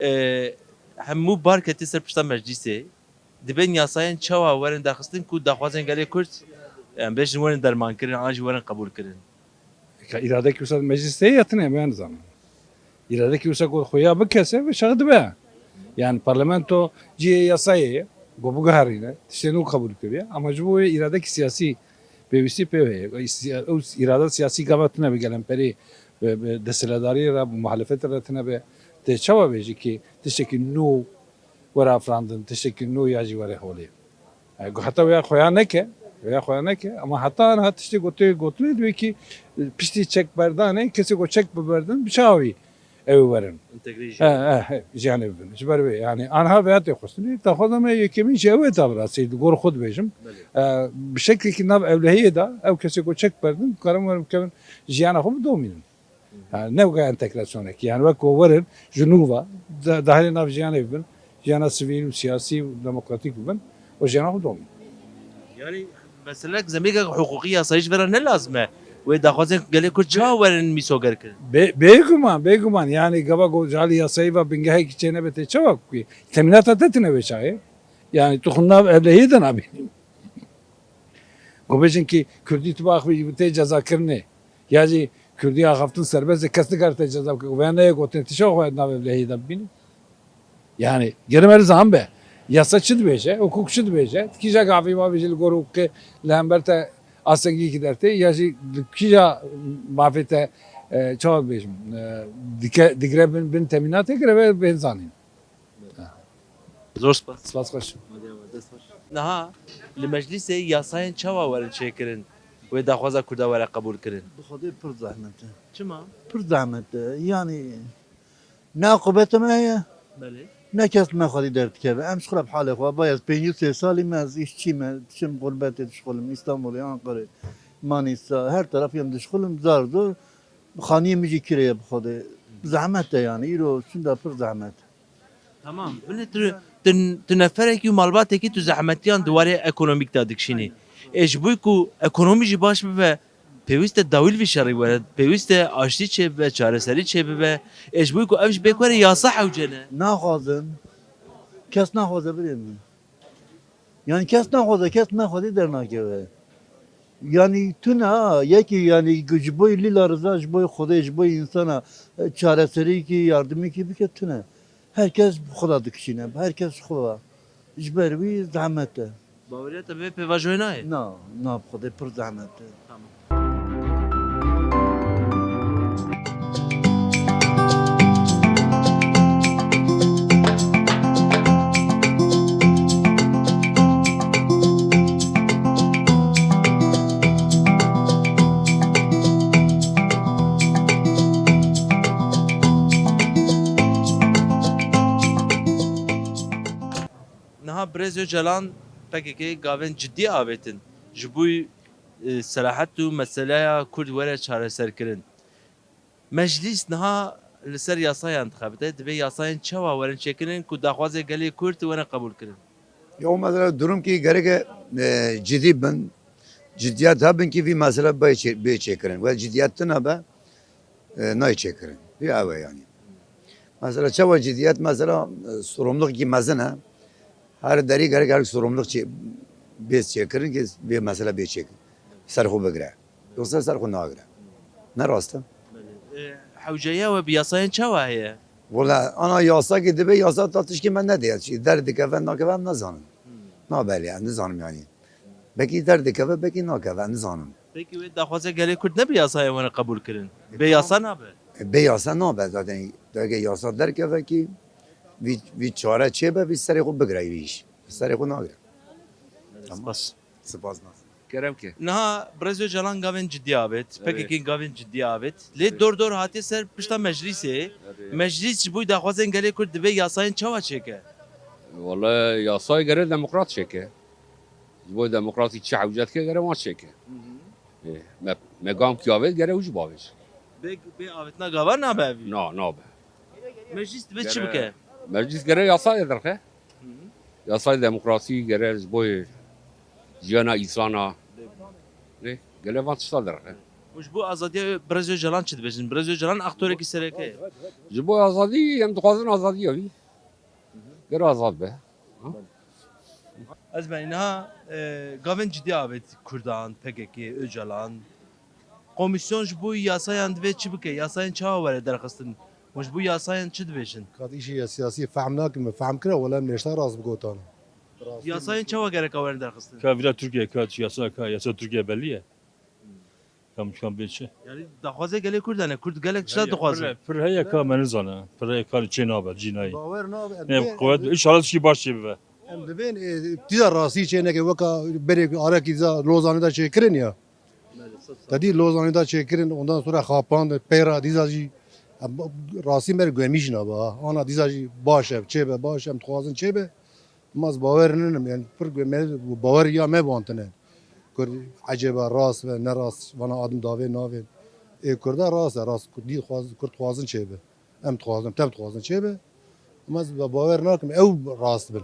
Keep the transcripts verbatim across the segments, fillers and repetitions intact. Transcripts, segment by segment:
E, hemû bar ketî ser pişta meclîsê. Dibên yasayên çawa werin derxistin ku daxwazên gelê Kurd, em bêjin, werin dermankirin, an jî werin qebûlkirin? Ka îradekî wisa meclîs tê ya tine, me nizanim. Îradekî wisa ku xuya bikese ve şax dibe. Yani parlamento cihê yasayê ye, ku biguherîne, tiştê nû qebûl kiriye. Ama ji bo wê îradekî siyasî pêwîstî pê heye. Siya-, ew îrada siyasî gava tine bi gelemperî, bi, bi desthilatdariyê re, bi muhalefetê re tine be. Tê çawa bêjî ki tiştekî nû were afirandin, tiştekî nû ya jî were holê? E, heta wê ya xwe ya neke, wê ya xwe ya neke, ama heta aniha tiştê gotê, gotinê dibê ki, e, piştî çekberdanê, kesê ku çek biberdin, bi çawa wî ew ê werin? Entegre He, jiyan. He, he, jiyanê bibin. Ji ber wê, yani, aniha vêya tê xwestinê, daxwaza me yekemîn jî ew ê, tabirasî, li gor xwe dibêjim. Belê. E, bi şeklekî nav ewlehiyê de, ew kesê ku çek berdin, karin werin bikevin, jiyana xwe bidomînin. Yani ne weke entegrasyonekî, yani wek ku werin ji nû ve da-, dahilê nav jiyanê bibin, jiyana sivîl û siyasî û demokratîk bibin û jiyana xwe domîn. Yani meselek zemîgek hiqûqî yasayî ji vera ne lazim e. Wê daxwazên gelê Kurd çawa werin mîsoger kirin? Bê-, bêguman, bêguman. Yani gava ku ji alî yasayî ve bingehekî çênebe tê çawa ku temînata te tine wê çaxê. Yani tu xwe nav ewlehiyê de nabînî. Ku bêjin ki Kurdî tu baxivî tê cezakirinê. Ya jî Kurdî axaftin serbest e, kes nikare te ceza bike. Veya neyê gotin, tu çawa xwe navê lehiyê de bibînî? Yani, gere me zan be. Yasa çi dibêje? Hukuk çi dibêje? Kîja gavî mavî jî li gor hukukê li hember te astengiyekî dertê? Ya jî li kîja mafê te, e, çawa dibêjim, e, dike-, digire bin, bin temînatê, gere ve bên zanîn. Zor spas. Spas xweş. Niha li meclîsê yasayên çawa werin çêkirin, wê daxwaza Kurda were qebûl kirin? Bi Xwedê pir zehmet e. Çima? Pir zehmet e. Yani ne aqibeta me heye, Belê. ne kes me xwedî derdikeve. Em ji xwe re bi halê xwe. Bayez pêncî û sê salî me, ez îşçî me, diçim xurbetê, dişixulim Îstanbulê, Ankarê, Manîsa, her teref em dişixulim, zar zor. Xaniyê min jî kirê ye bi Xwedê. Zehmet e yani. Îro şinda pir zehmet e. Tamam. Bile tu, tu, tu neferekî û malbatekî tu zehmetiyan di warê ekonomîk de dikişînî. Ê ji bo ku ekonomî jî baş bibe, pêwîst e dawî li vî şerî were, pêwîst e aştî çêbibe, çareserî çêbibe. Ê ji bo ku ev ji bê ku were yasa hewce ne. Naxwazin. Kes naxwaze birê min. Yani kes naxwaze, kes naxwazî dernakeve. Yani tune ha, yekî yani ji bo Lîla Riza, ji bo Xwedê, ji bo însana, e, çareserîkî, yardimîkî bike tune. Her kes bi xwe de dikişîne, her kes ji xwe de. Ji ber wî zehmet e. Baweriya te bi vê pêvajoyê nayê? Na, na, bi Xwedê pir zehmet e. Tamam. Niha Birêz Ocalan P K K gavên cidî avêtin. Ji bo, e, selahet û meseleya Kurd were çareserkirin. Meclîs niha li ser yasayan dixebite, divê yasayên çawa werin çêkirin ku daxwazê gelê Kurd werin qebûlkirin? Ya mesela durum ki gereke, e, cidî bin, cidiyet hebin ki vî mesele bê çê-, bê çêkirin. Wek cidiyet tune be, e, nayê çêkirin. Vî ew e yani. Mesela çawa cidiyet, mesela, e, sorumluluk ki mezin e. Her derî gerek her sorumluluk çê-, bê çêkirin ki vê mesele bê çêkirin. Ser xwe bigire. Yoksa ser xwe nagire. Ne rast e? Belê. E, hewceya we bi yasayên çawa heye? Wala ana yasa ki dibe yasa ta tişkî me nedeye. Çi derdikeve nakeve em nezanin. Hmm. Na belê, em nizanim yani. Belkî derdikeve, belkî nakeve, em nizanim. Peki wê daxwaza gelê Kurd ne bi yasayê we ne qebûl kirin? E, Bê yasa tamam. nabe? E, bê yasa nabe zaten. Dege yasa derkeve ki vî, vî çare çêbe, vî serê xwe bigire vî iş. Serê xwe nagire. Tamam. Spas. Spas nas. Kerem ke. Niha Birêz Ocalan gavên cidî avêt, Evet. P K K gavên cidî avêt. Lê Evet. dor dor hatiye ser pişta meclîsê. Evet. Meclîs ji bo daxwazên gelê Kurd divê yasayên çawa çêke? Wala yasayê gere demokrat çêke. Ji bo demokratî çi hewce dike gere wan çêke. Hı hı. Ê, me, me gam kî avêt gere wî jî bavêje. Bê, bê avêtina gava nabe evî? Na, nabe. Meclîs dibe çi Gere, bike? Meclîs gere yasayê derxe. Hı hı. Yasayê demokrasî gere ji bo jiyana însana. Bê. Lê gele van tişta derxe. Ji bo azadiya Birêz Ocalan çi dibêjin? Birêz Ocalan aktorekî sereke ye. Ji bo azadî em dixwazin azadiya wî. Gero azad be. Ez benî niha e, gavên cidî avêt Kurdan, P K K, Ocalan. Komîsyon ji bo yasayan divê çi bike? Yasayên çawa were derxistin? Hûn ji bo yasayan çi dibêjin? Kat îşê ya siyasî fehm nakim, min fehm kira, wela em nêşta rast bigotan. Yasayên çawa gereka werin derxistin? Ka vira Tirkiye, ka yasa, ka yasa Tirkiye belli ye. Kam çikan bê çi? Yani daxwaze gelê Kurd e, Kurd gelek tişta dixwazin. Pir heye ka me nizane. Pir heye ka çê nabe, cî nayî. Bawer nabe. Ne qewet, inşallah tişkî baş çê bibe. Em dibên e, dîza rastî çê neke weka berê arekî dîza Lozanê de çêkirin ya. Te dî Lozanê de çêkirin, ondan sonra xapand, peyra dîza jî em, rastî me re guhemî jî nabe ha. Ana dîza jî baş e, çêbe baş, em dixwazin çêbe. Ma ez bawer ninim, yani pir me bawer ya me bantine. Kur ecêba rast ve ne rast, vana adim davê navê. Ê Kurda rast e, rast Kurdî xwaz, Kurd xwazin çêbe. Em dixwazin, tem dixwazin çêbe. Ma ez bawer nakim ew rast bin.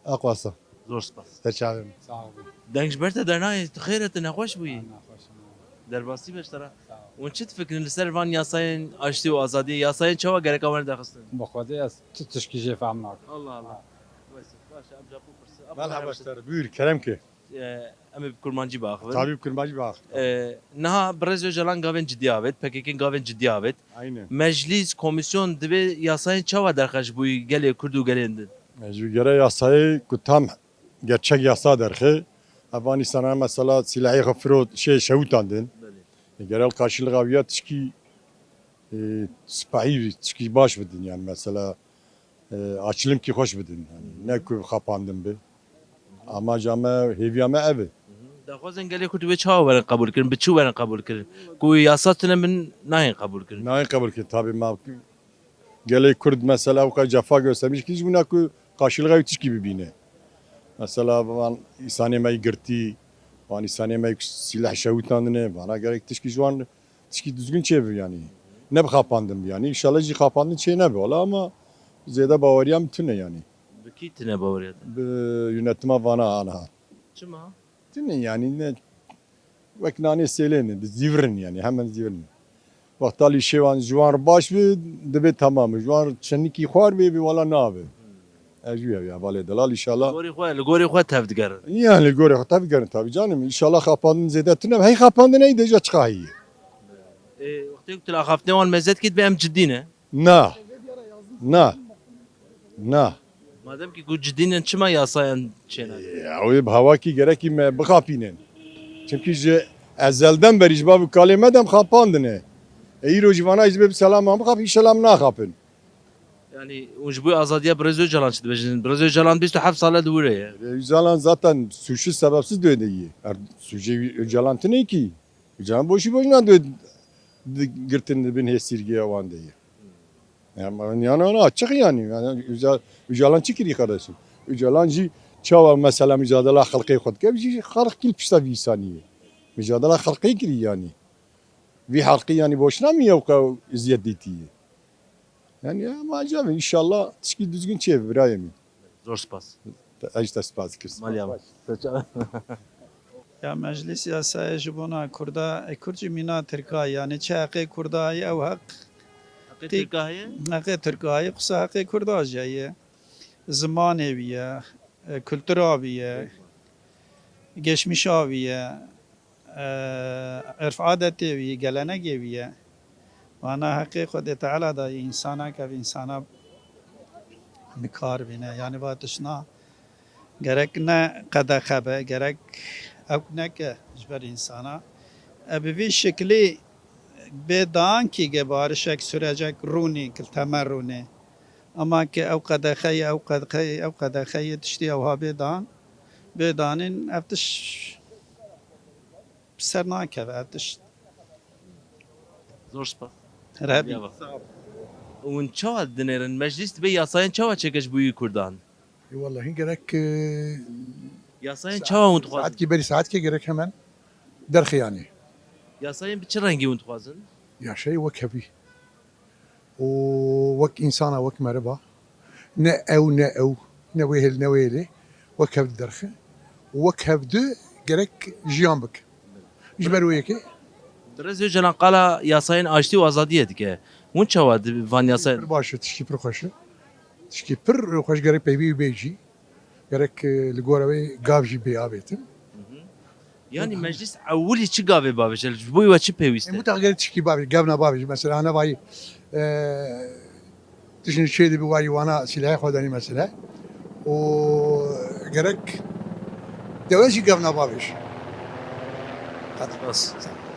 Aqwasa. Zor spas. Te çavê min. Sağ ol. Deng ji ber te dernayê, tu xêr e, tu nexweş bûyî. Nexweş im. Derbasî be ji te re. Sağ ol. Hûn çi difikirin li ser van yasayên aştî û azadiyê? Yasayên çawa gereka werin derxistin? Bi Xwedê ez tu tişkî jê fehm nakim. Allah Allah. Wes e, baş e, em ji bo pirsin. Merhaba ji te re, buyur, kerem ke. Em ê bi kurmancî biaxivin. Tabî bi kurmancî biaxivin. E, niha Birêz Ocalan gavên cidî avêt, P K K gavên cidî avêt. Aynen. Meclîs, komîsyon divê yasayên çawa derxeş bûyî gelê Kurd û gelên din? Meclîs gere yasayê ku tam gerçek yasa derxe. Ev anî sana mesela silahê xwe firot, şey, şewitandin. Belê. E, gere li karşılığa viya tişkî, e, spahî, tişkî baş bidin yani mesela, e, açılımkî xweş bidin. Yani ne ku xapandin bi. Amaca me, hêviya me ev e. Daxwazên gelê Kurd wê çawa werin qebûl kirin? Bi çi werin qebûl kirin? Ku yasa tune min nayên qebûl kirin. Nayên qebûl kirin. Tabi ma gelê Kurd mesela ew qey cefa göstermiş ki ji wina ku karşılığa wî tişkî bibîne. Mesela van îsanê me yî girtî, van îsanê me yî silah şewitandine, vana gerek tişkî ji wan tişkî düzgün çêbi yani. Ne bi xapandin bi yani. İnşallah jî xapandin çê nebe wala ama zêde baweriya min tune yani. Bi kî tune baweriya te? Bi yönetima vana aniha. Çima? Tune yani ne wek nanê sêlê ne, di zîvirin yani, hemen zîvirin. Wexta lîşê wan ji wan re baş bi, dibe tamam. Ji wan re çenikî xwar bê, bi wala nabe. Ez jû ya valê delal inşallah. Li gorî xwe, li gorî xwe tev digerin. Yani li gorî xwe tev digerin tabii canım. İnşallah xapandin zêde tune. Hey xapandin hey deja çiqa heye. Ê, wextê ku tu li axaftinê wan mezet kî dibe em cidî ne. Na. Na. Na. Madem ki ku cidî ne, çima yasayan çênakin? Ya, ew ê bi hawakî gerekî me bixapînin. Çimkî ji ezelden berî ji bav û kalê me dem xapandine. E, îro jî vana ji bê bi selaman bixap, îşelam naxapin. Yani hûn ji bo azadiya Birêz Ocalan çi dibêjin? Birêz Ocalan bîst û heft sale di wir e. Öcalan zaten suçsuz sebepsiz döneyi. Er suçê Öcalan tine ki. Öcalan boşu boşuna dö girtin di bin hêsîrgiya wan de ye. Yani, yani, yani açık yani. Yani, Öcal, Öcalan çi kiri kardeşim? Öcalan jî çawa mesela mücadele xelqê xwe dike, jî xelq kil pişta vî îsanî ye. Mücadele xelqê kiri yani. Vî xelqî yani boşuna mı yewka eziyet dîtî ye? Yani ama acaba inşallah tişkî düzgün çê birayê min. Zor spas. Ez jî te spas kir. Spas. Malî ama. Ya meclis yasayê ji bona Kurda, e, Kurd jî mîna Tirka, yani çi heqê Kurda ye ew heq. Heqê Tirka heye? Heqê Tirka heye, qisa heqê Kurda jî heye. Zimanê wî ye, e, kultura wî ye, geçmişa wî ye. Erf adetê wî, gelenegê wî ye. Wana heqê Xwedê Teala dayî însana ke ev însana bi kar bîne. Yanî va tiştna gerek ne qedexe be, gerek ew neke ji ber însana. E, bi vî şiklî bê dan kî ge barişek, sürecek rûnî, kil temel rûnê. Ama ke ew qedexe ye, ew qedexe ye, ew qedexe ye, tiştî ewha bê dan, bê danîn ev tişt bi ser nakeve, ev tişt. Zor spas. Rebî. Hûn çawa dinêrin? Meclîs dibê yasayên çawa çêke ji bo yî Kurdan? E, wallahî gerek, e, Yasayên çawa hûn dixwazin? Saetkî berî saetkê gerek hemen derxiyanê. Yasayên bi çi rengî hûn dixwazin? Ya şey wek hevî. û wek însana, wek meriva, ne ew, ne ew, ne wê hêl, ne wê hêlê, wek hev diderxe û wek hev di gerek jiyan bike. Ji ber wê yekê Birêz Ocalan qala yasayên aştî û azadiyê dike. Hûn çawa di van yasayên? Pir baş e, tişkî pir xweş e. Tişkî pir xweş, gerek peywî bê jî. Gerek e, li gora wê gav jî bê avêtin. Yanî meclis ewilî çi gavê bavêje? Ji bo we çi pêwîst e? Mutlak gerek tişkî bavêje, gavna bavêje. Mesela hane vayî e, tiştin çê dibi wayî wana silahê xwe danî mesela. Û gerek dewlet jî gavna bavêje. Spas.